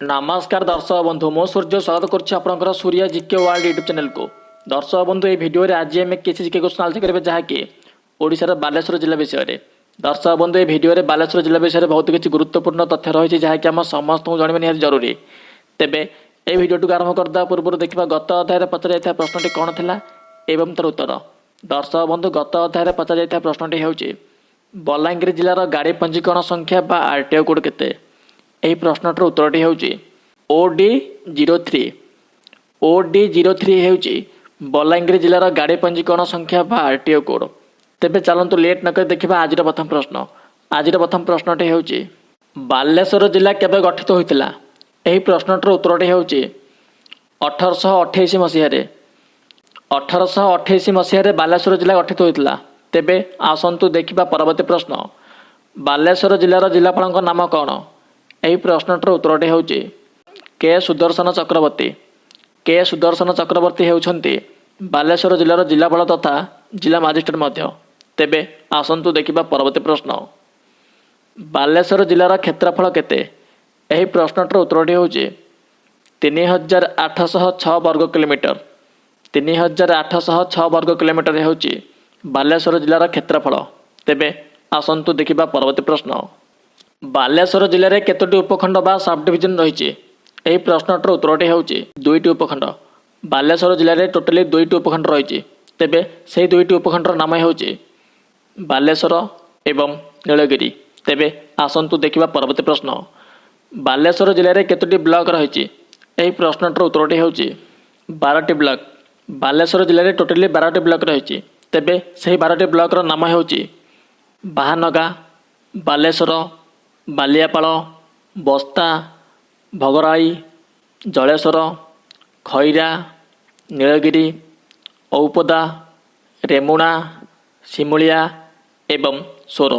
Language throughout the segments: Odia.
ନମସ୍କାର ଦର୍ଶକ ବନ୍ଧୁ, ମୁଁ ସୂର୍ଯ୍ୟ ସ୍ୱାଗତ କରୁଛି ଆପଣଙ୍କର ସୂର୍ୟା ଜିକେ ୱାର୍ଲଡ ୟୁଟ୍ୟୁବ୍ ଚ୍ୟାନେଲକୁ। ଦର୍ଶକ ବନ୍ଧୁ, ଏହି ଭିଡ଼ିଓରେ ଆଜି ଆମେ କିଛି ଜିକେ କ୍ୱେଶ୍ଚନ୍ ଆଲୋଚନା କରିବା, ଯାହାକି ଓଡ଼ିଶାର ବାଲେଶ୍ୱର ଜିଲ୍ଲା ବିଷୟରେ। ଦର୍ଶକ ବନ୍ଧୁ, ଏହି ଭିଡ଼ିଓରେ ବାଲେଶ୍ୱର ଜିଲ୍ଲା ବିଷୟରେ ବହୁତ କିଛି ଗୁରୁତ୍ୱପୂର୍ଣ୍ଣ ତଥ୍ୟ ରହିଛି, ଯାହାକି ଆମ ସମସ୍ତଙ୍କୁ ଜାଣିବା ନିହାତି ଜରୁରୀ। ତେବେ ଏହି ଭିଡ଼ିଓଟିକୁ ଆରମ୍ଭ କରିଦେବା ପୂର୍ବରୁ ଦେଖିବା ଗତ ଅଧ୍ୟାୟରେ ପଚରାଯାଇଥିବା ପ୍ରଶ୍ନଟି କ'ଣ ଥିଲା ଏବଂ ତାର ଉତ୍ତର। ଦର୍ଶକ ବନ୍ଧୁ, ଗତ ଅଧ୍ୟାୟରେ ପଚରାଯାଇଥିବା ପ୍ରଶ୍ନଟି ହେଉଛି, ବଲାଙ୍ଗୀର ଜିଲ୍ଲାର ଗାଡ଼ି ପଞ୍ଜୀକରଣ ସଂଖ୍ୟା ବା ଆରଟିଓ କୋଡ଼ କେତେ? ଏହି ପ୍ରଶ୍ନଟିର ଉତ୍ତରଟି ହେଉଛି OD 03। OD 03 ହେଉଛି ବଲାଙ୍ଗୀର ଜିଲ୍ଲାର ଗାଡ଼ି ପଞ୍ଜୀକରଣ ସଂଖ୍ୟା ବା ଆରଟିଓ କୋଡ଼। ତେବେ ଚାଲନ୍ତୁ ଲେଟ୍ ନକରି ଦେଖିବା ଆଜିର ପ୍ରଥମ ପ୍ରଶ୍ନ। ଆଜିର ପ୍ରଥମ ପ୍ରଶ୍ନଟି ହେଉଛି, ବାଲେଶ୍ୱର ଜିଲ୍ଲା କେବେ ଗଠିତ ହୋଇଥିଲା? ଏହି ପ୍ରଶ୍ନଟିର ଉତ୍ତରଟି ହେଉଛି 1828 ମସିହାରେ। 1828 ମସିହାରେ ବାଲେଶ୍ୱର ଜିଲ୍ଲା ଗଠିତ ହୋଇଥିଲା। ତେବେ ଆସନ୍ତୁ ଦେଖିବା ପରବର୍ତ୍ତୀ ପ୍ରଶ୍ନ। ବାଲେଶ୍ୱର ଜିଲ୍ଲାର ଜିଲ୍ଲାପାଳଙ୍କ ନାମ କ'ଣ? ଏହି ପ୍ରଶ୍ନଟିର ଉତ୍ତରଟି ହେଉଛି କେ ସୁଦର୍ଶନ ଚକ୍ରବର୍ତ୍ତୀ। କେ ସୁଦର୍ଶନ ଚକ୍ରବର୍ତ୍ତୀ ହେଉଛନ୍ତି ବାଲେଶ୍ୱର ଜିଲ୍ଲାର ଜିଲ୍ଲାପାଳ ତଥା ଜିଲ୍ଲା ମାଜିଷ୍ଟ୍ରେଟ୍ ମଧ୍ୟ। ତେବେ ଆସନ୍ତୁ ଦେଖିବା ପରବର୍ତ୍ତୀ ପ୍ରଶ୍ନ। ବାଲେଶ୍ୱର ଜିଲ୍ଲାର କ୍ଷେତ୍ରଫଳ କେତେ? ଏହି ପ୍ରଶ୍ନଟିର ଉତ୍ତରଟି ହେଉଛି 3806 ବର୍ଗ କିଲୋମିଟର। 3806 ବର୍ଗ କିଲୋମିଟର ହେଉଛି ବାଲେଶ୍ୱର ଜିଲ୍ଲାର କ୍ଷେତ୍ରଫଳ। ତେବେ ଆସନ୍ତୁ ଦେଖିବା ପରବର୍ତ୍ତୀ ପ୍ରଶ୍ନ। ବାଲେଶ୍ୱର ଜିଲ୍ଲାରେ କେତୋଟି ଉପଖଣ୍ଡ ବା ସବ୍ ଡିଭିଜନ ରହିଛି? ଏହି ପ୍ରଶ୍ନଟିର ଉତ୍ତରଟି ହେଉଛି ଦୁଇଟି ଉପଖଣ୍ଡ। ବାଲେଶ୍ୱର ଜିଲ୍ଲାରେ ଟୋଟାଲି ଦୁଇଟି ଉପଖଣ୍ଡ ରହିଛି। ତେବେ ସେହି ଦୁଇଟି ଉପଖଣ୍ଡର ନାମ ହେଉଛି ବାଲେଶ୍ୱର ଏବଂ ନୀଳଗିରି। ତେବେ ଆସନ୍ତୁ ଦେଖିବା ପରବର୍ତ୍ତୀ ପ୍ରଶ୍ନ। ବାଲେଶ୍ୱର ଜିଲ୍ଲାରେ କେତୋଟି ବ୍ଲକ ରହିଛି? ଏହି ପ୍ରଶ୍ନଟିର ଉତ୍ତରଟି ହେଉଛି 12ଟି ବ୍ଲକ। ବାଲେଶ୍ୱର ଜିଲ୍ଲାରେ ଟୋଟାଲି 12ଟି ବ୍ଲକ ରହିଛି। ତେବେ ସେହି 12ଟି ବ୍ଲକର ନାମ ହେଉଛି ବାହାନଗା, ବାଲେଶ୍ୱର, ବାଲିଆପାଳ, ବସ୍ତା, ଭୋଗରାଇ, ଜଳେଶ୍ୱର, ଖଇରା, ନୀଳଗିରି, ଔପଦା, ରେମୁଣା, ସିମୁଳିଆ ଏବଂ ସୋର।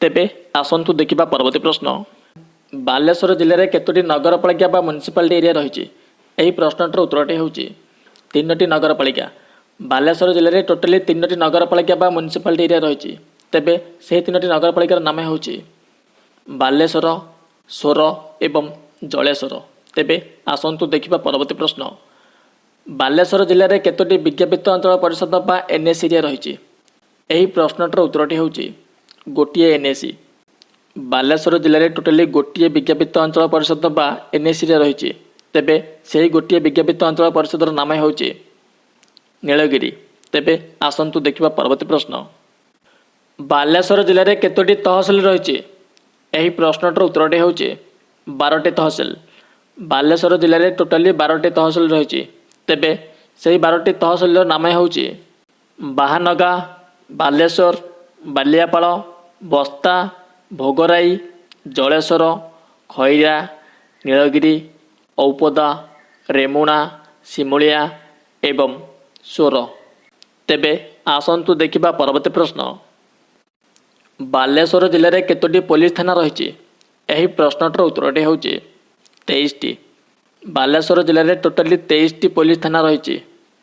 ତେବେ ଆସନ୍ତୁ ଦେଖିବା ପରବର୍ତ୍ତୀ ପ୍ରଶ୍ନ। ବାଲେଶ୍ୱର ଜିଲ୍ଲାରେ କେତୋଟି ନଗରପାଳିକା ବା ମ୍ୟୁନିସିପାଲିଟି ଏରିଆ ରହିଛି? ଏହି ପ୍ରଶ୍ନଟିର ଉତ୍ତରଟି ହେଉଛି ତିନୋଟି ନଗରପାଳିକା। ବାଲେଶ୍ୱର ଜିଲ୍ଲାରେ ଟୋଟାଲି ତିନୋଟି ନଗରପାଳିକା ବା ମ୍ୟୁନିସିପାଲିଟି ଏରିଆ ରହିଛି। ତେବେ ସେହି ତିନୋଟି ନଗରପାଳିକାର ନାମ ହେଉଛି ବାଲେଶ୍ୱର, ସୋର ଏବଂ ଜଳେଶ୍ୱର। ତେବେ ଆସନ୍ତୁ ଦେଖିବା ପରବର୍ତ୍ତୀ ପ୍ରଶ୍ନ। ବାଲେଶ୍ୱର ଜିଲ୍ଲାରେ କେତୋଟି ବିଜ୍ଞାପିତ ଅଞ୍ଚଳ ପରିଷଦ ବା ଏନ୍ଏସି ଏରିଆ ରହିଛି? ଏହି ପ୍ରଶ୍ନଟିର ଉତ୍ତରଟି ହେଉଛି ଗୋଟିଏ ଏନ୍ଏସି। ବାଲେଶ୍ୱର ଜିଲ୍ଲାରେ ଟୋଟାଲି ଗୋଟିଏ ବିଜ୍ଞାପିତ ଅଞ୍ଚଳ ପରିଷଦ ବା ଏନ୍ଏସି ଏରିଆ ରହିଛି। ତେବେ ସେହି ଗୋଟିଏ ବିଜ୍ଞାପିତ ଅଞ୍ଚଳ ପରିଷଦର ନାମ ହେଉଛି ନୀଳଗିରି। ତେବେ ଆସନ୍ତୁ ଦେଖିବା ପରବର୍ତ୍ତୀ ପ୍ରଶ୍ନ। ବାଲେଶ୍ୱର ଜିଲ୍ଲାରେ କେତୋଟି ତହସିଲ ରହିଛି? ଏହି ପ୍ରଶ୍ନଟିର ଉତ୍ତରଟି ହେଉଛି 12ଟି ତହସିଲ। ବାଲେଶ୍ୱର ଜିଲ୍ଲାରେ ଟୋଟାଲି 12ଟି ତହସିଲ ରହିଛି। ତେବେ ସେହି 12ଟି ତହସିଲର ନାମ ହେଉଛି ବାହାନଗା, ବାଲେଶ୍ୱର, ବାଲିଆପାଳ, ବସ୍ତା, ଭୋଗରାଇ, ଜଳେଶ୍ୱର, ଖଇରା, ନୀଳଗିରି, ଔପଦା, ରେମୁଣା, ସିମୁଳିଆ ଏବଂ ସୋର। ତେବେ ଆସନ୍ତୁ ଦେଖିବା ପରବର୍ତ୍ତୀ ପ୍ରଶ୍ନ। ବାଲେଶ୍ୱର ଜିଲ୍ଲାରେ କେତୋଟି ପୋଲିସ ଥାନା ରହିଛି? ଏହି ପ୍ରଶ୍ନଟିର ଉତ୍ତରଟି ହେଉଛି 23ଟି। ବାଲେଶ୍ୱର ଜିଲ୍ଲାରେ ଟୋଟାଲି 23ଟି ପୋଲିସ ଥାନା ରହିଛି।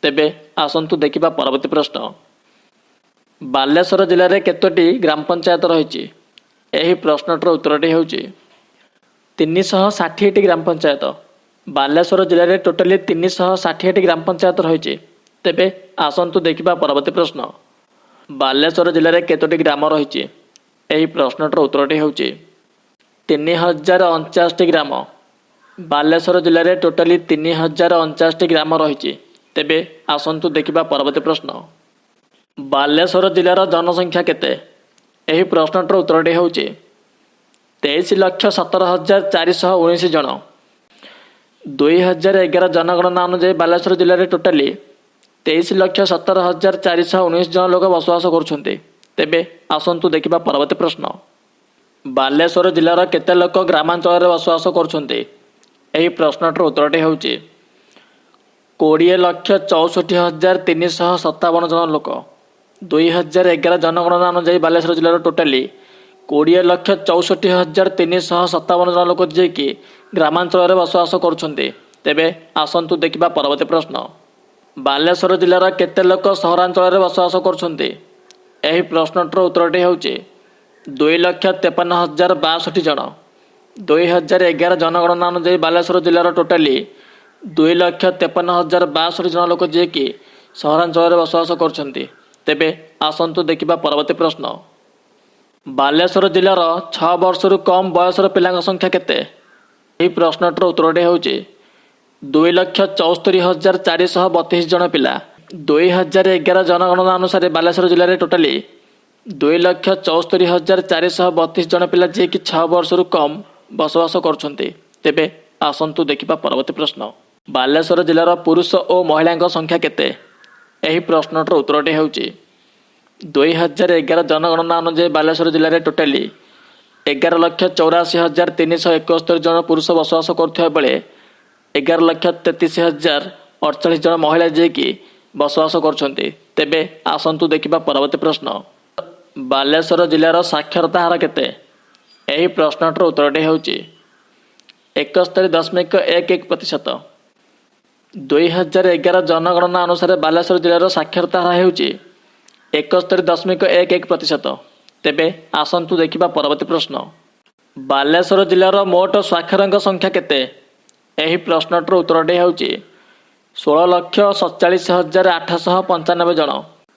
ତେବେ ଆସନ୍ତୁ ଦେଖିବା ପରବର୍ତ୍ତୀ ପ୍ରଶ୍ନ। ବାଲେଶ୍ୱର ଜିଲ୍ଲାରେ କେତୋଟି ଗ୍ରାମ ପଞ୍ଚାୟତ ରହିଛି? ଏହି ପ୍ରଶ୍ନଟିର ଉତ୍ତରଟି ହେଉଛି 360ଟି ଗ୍ରାମ ପଞ୍ଚାୟତ। ବାଲେଶ୍ୱର ଜିଲ୍ଲାରେ ଟୋଟାଲି 360ଟି ଗ୍ରାମ ପଞ୍ଚାୟତ ରହିଛି। ତେବେ ଆସନ୍ତୁ ଦେଖିବା ପରବର୍ତ୍ତୀ ପ୍ରଶ୍ନ। ବାଲେଶ୍ୱର ଜିଲ୍ଲାରେ କେତୋଟି ଗ୍ରାମ ରହିଛି? ଏହି ପ୍ରଶ୍ନଟିର ଉତ୍ତରଟି ହେଉଛି 3049ଟି ଗ୍ରାମ। ବାଲେଶ୍ୱର ଜିଲ୍ଲାରେ ଟୋଟାଲି 3049ଟି ଗ୍ରାମ ରହିଛି। ତେବେ ଆସନ୍ତୁ ଦେଖିବା ପରବର୍ତ୍ତୀ ପ୍ରଶ୍ନ। ବାଲେଶ୍ୱର ଜିଲ୍ଲାର ଜନସଂଖ୍ୟା କେତେ? ଏହି ପ୍ରଶ୍ନଟିର ଉତ୍ତରଟି ହେଉଛି 23,17,419 ଜଣ। 2011 ଜନଗଣନା ଅନୁଯାୟୀ ବାଲେଶ୍ୱର ଜିଲ୍ଲାରେ ଟୋଟାଲି 23,17,419 ଜଣ ଲୋକ ବସବାସ କରୁଛନ୍ତି। ତେବେ ଆସନ୍ତୁ ଦେଖିବା ପରବର୍ତ୍ତୀ ପ୍ରଶ୍ନ। ବାଲେଶ୍ୱର ଜିଲ୍ଲାର କେତେ ଲୋକ ଗ୍ରାମାଞ୍ଚଳରେ ବସବାସ କରୁଛନ୍ତି? ଏହି ପ୍ରଶ୍ନଟିର ଉତ୍ତରଟି ହେଉଛି 20,64,357 ଜଣ ଲୋକ। 2011 ଜନଗଣନା ଅନୁଯାୟୀ ବାଲେଶ୍ୱର ଜିଲ୍ଲାର ଟୋଟାଲି 20,64,357 ଜଣ ଲୋକ ଯିଏକି ଗ୍ରାମାଞ୍ଚଳରେ ବସବାସ କରୁଛନ୍ତି। ତେବେ ଆସନ୍ତୁ ଦେଖିବା ପରବର୍ତ୍ତୀ ପ୍ରଶ୍ନ। ବାଲେଶ୍ୱର ଜିଲ୍ଲାର କେତେ ଲୋକ ସହରାଞ୍ଚଳରେ ବସବାସ କରୁଛନ୍ତି? ଏହି ପ୍ରଶ୍ନଟିର ଉତ୍ତରଟି ହେଉଛି 2,53,062 ଜଣ। 2011 ଜନଗଣନା ଅନୁଯାୟୀ ବାଲେଶ୍ୱର ଜିଲ୍ଲାର ଟୋଟାଲି 2,53,062 ଜଣ ଲୋକ ଯିଏକି ସହରାଞ୍ଚଳରେ ବସବାସ କରୁଛନ୍ତି। ତେବେ ଆସନ୍ତୁ ଦେଖିବା ପରବର୍ତ୍ତୀ ପ୍ରଶ୍ନ। ବାଲେଶ୍ୱର ଜିଲ୍ଲାର 6 ବର୍ଷରୁ କମ୍ ବୟସର ପିଲାଙ୍କ ସଂଖ୍ୟା କେତେ? ଏହି ପ୍ରଶ୍ନଟିର ଉତ୍ତରଟି ହେଉଛି 2,74,432 ଜଣ ପିଲା। 2011 ଜନଗଣନା ଅନୁସାରେ ବାଲେଶ୍ୱର ଜିଲ୍ଲାରେ ଟୋଟାଲି 2,74,432 ଜଣ ପିଲା ଯିଏକି 6 ବର୍ଷରୁ କମ୍ ବସବାସ କରୁଛନ୍ତି। ତେବେ ଆସନ୍ତୁ ଦେଖିବା ପରବର୍ତ୍ତୀ ପ୍ରଶ୍ନ। ବାଲେଶ୍ୱର ଜିଲ୍ଲାର ପୁରୁଷ ଓ ମହିଳାଙ୍କ ସଂଖ୍ୟା କେତେ? ଏହି ପ୍ରଶ୍ନଟିର ଉତ୍ତରଟି ହେଉଛି 2011 ଜନଗଣନା ଅନୁଯାୟୀ ବାଲେଶ୍ୱର ଜିଲ୍ଲାରେ ଟୋଟାଲି 11,84,371 ଜଣ ପୁରୁଷ ବସବାସ କରୁଥିବା ବେଳେ 11,33,048 ଜଣ ମହିଳା ଯିଏକି ବସବାସ କରୁଛନ୍ତି। ତେବେ ଆସନ୍ତୁ ଦେଖିବା ପରବର୍ତ୍ତୀ ପ୍ରଶ୍ନ। ବାଲେଶ୍ୱର ଜିଲ୍ଲାର ସାକ୍ଷରତା ହାର କେତେ? ଏହି ପ୍ରଶ୍ନଟିର ଉତ୍ତରଟି ହେଉଛି 71.11%। 2011 ଜନଗଣନା ଅନୁସାରେ ବାଲେଶ୍ୱର ଜିଲ୍ଲାର ସାକ୍ଷରତା ହାର ହେଉଛି 71.11%। ତେବେ ଆସନ୍ତୁ ଦେଖିବା ପରବର୍ତ୍ତୀ ପ୍ରଶ୍ନ। ବାଲେଶ୍ୱର ଜିଲ୍ଲାର ମୋଟ ସ୍ୱାକ୍ଷରଙ୍କ ସଂଖ୍ୟା କେତେ? ଏହି ପ୍ରଶ୍ନଟିର ଉତ୍ତରଟି ହେଉଛି 16,47,895 ଜଣ।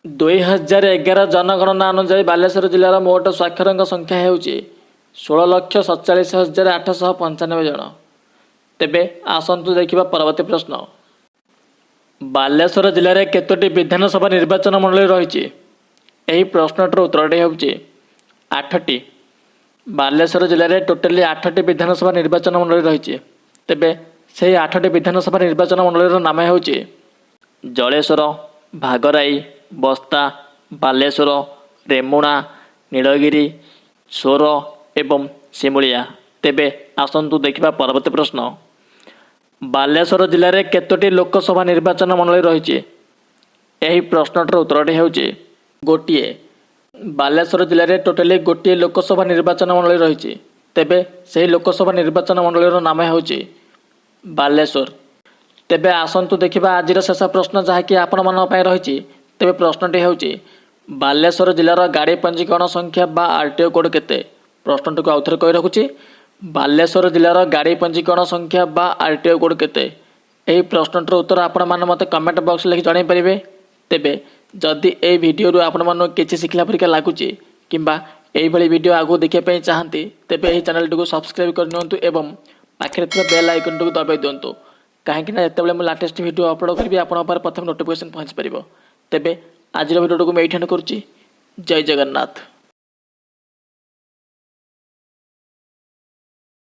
2011 ଜନଗଣନା ଅନୁଯାୟୀ ବାଲେଶ୍ୱର ଜିଲ୍ଲାର ମୋଟ ସ୍ୱାକ୍ଷରଙ୍କ ସଂଖ୍ୟା ହେଉଛି 16,47,895 ଜଣ। ତେବେ ଆସନ୍ତୁ ଦେଖିବା ପରବର୍ତ୍ତୀ ପ୍ରଶ୍ନ। ବାଲେଶ୍ୱର ଜିଲ୍ଲାରେ କେତୋଟି ବିଧାନସଭା ନିର୍ବାଚନ ମଣ୍ଡଳୀ ରହିଛି? ଏହି ପ୍ରଶ୍ନଟିର ଉତ୍ତରଟି ହେଉଛି ଆଠଟି। ବାଲେଶ୍ୱର ଜିଲ୍ଲାରେ ଟୋଟାଲି ଆଠଟି ବିଧାନସଭା ନିର୍ବାଚନ ମଣ୍ଡଳୀ ରହିଛି। ତେବେ ସେହି ଆଠଟି ବିଧାନସଭା ନିର୍ବାଚନ ମଣ୍ଡଳୀର ନାମ ହେଉଛି ଜଳେଶ୍ୱର, ଭାଗରାଇ, ବସ୍ତା, ବାଲେଶ୍ୱର, ରେମୁଣା, ନୀଳଗିରି, ସୋର ଏବଂ ସିମୁଳିଆ। ତେବେ ଆସନ୍ତୁ ଦେଖିବା ପରବର୍ତ୍ତୀ ପ୍ରଶ୍ନ। ବାଲେଶ୍ୱର ଜିଲ୍ଲାରେ କେତୋଟି ଲୋକସଭା ନିର୍ବାଚନ ମଣ୍ଡଳୀ ରହିଛି? ଏହି ପ୍ରଶ୍ନଟିର ଉତ୍ତରଟି ହେଉଛି ଗୋଟିଏ। ବାଲେଶ୍ୱର ଜିଲ୍ଲାରେ ଟୋଟାଲି ଗୋଟିଏ ଲୋକସଭା ନିର୍ବାଚନ ମଣ୍ଡଳୀ ରହିଛି। ତେବେ ସେହି ଲୋକସଭା ନିର୍ବାଚନ ମଣ୍ଡଳୀର ନାମ ହେଉଛି ବାଲେଶ୍ୱର। ତେବେ ଆସନ୍ତୁ ଦେଖିବା ଆଜିର ଶେଷ ପ୍ରଶ୍ନ, ଯାହାକି ଆପଣମାନଙ୍କ ପାଇଁ ରହିଛି। ତେବେ ପ୍ରଶ୍ନଟି ହେଉଛି, ବାଲେଶ୍ୱର ଜିଲ୍ଲାର ଗାଡ଼ି ପଞ୍ଜୀକରଣ ସଂଖ୍ୟା ବା ଆର୍ ଟି ଓ କୋଡ଼ କେତେ? ପ୍ରଶ୍ନଟିକୁ ଆଉଥରେ କହି ରଖୁଛି, ବାଲେଶ୍ୱର ଜିଲ୍ଲାର ଗାଡ଼ି ପଞ୍ଜୀକରଣ ସଂଖ୍ୟା ବା ଆର୍ ଟି ଓ କୋଡ଼ କେତେ? ଏହି ପ୍ରଶ୍ନଟିର ଉତ୍ତର ଆପଣମାନେ ମୋତେ କମେଣ୍ଟ ବକ୍ସରେ ଲେଖି ଜଣାଇ ପାରିବେ। ତେବେ ଯଦି ଏହି ଭିଡ଼ିଓରୁ ଆପଣମାନଙ୍କୁ କିଛି ଶିଖିଲା ପରିକା ଲାଗୁଛି କିମ୍ବା ଏଇଭଳି ଭିଡ଼ିଓ ଆଗକୁ ଦେଖିବା ପାଇଁ ଚାହାନ୍ତି, ତେବେ ଏହି ଚ୍ୟାନେଲଟିକୁ ସବସ୍କ୍ରାଇବ୍ କରିନିଅନ୍ତୁ ଏବଂ ପାଖରେ ଥିବା ବେଲ୍ ଆଇକନ୍ଟିକୁ ଦବାଇ ଦିଅନ୍ତୁ, କାହିଁକି ନା ଯେତେବେଳେ ମୁଁ ଲାଟେଷ୍ଟ ଭିଡ଼ିଓ ଅପଲୋଡ଼ କରିବି, ଆପଣଙ୍କ ପାଖରେ ପ୍ରଥମେ ନୋଟିଫିକେସନ୍ ପହଞ୍ଚି ପାରିବ। ତେବେ ଆଜିର ଭିଡ଼ିଓଟିକୁ ମୁଁ ଏଇଠି ଏଣ୍ଡ କରୁଛି। ଜୟ ଜଗନ୍ନାଥ।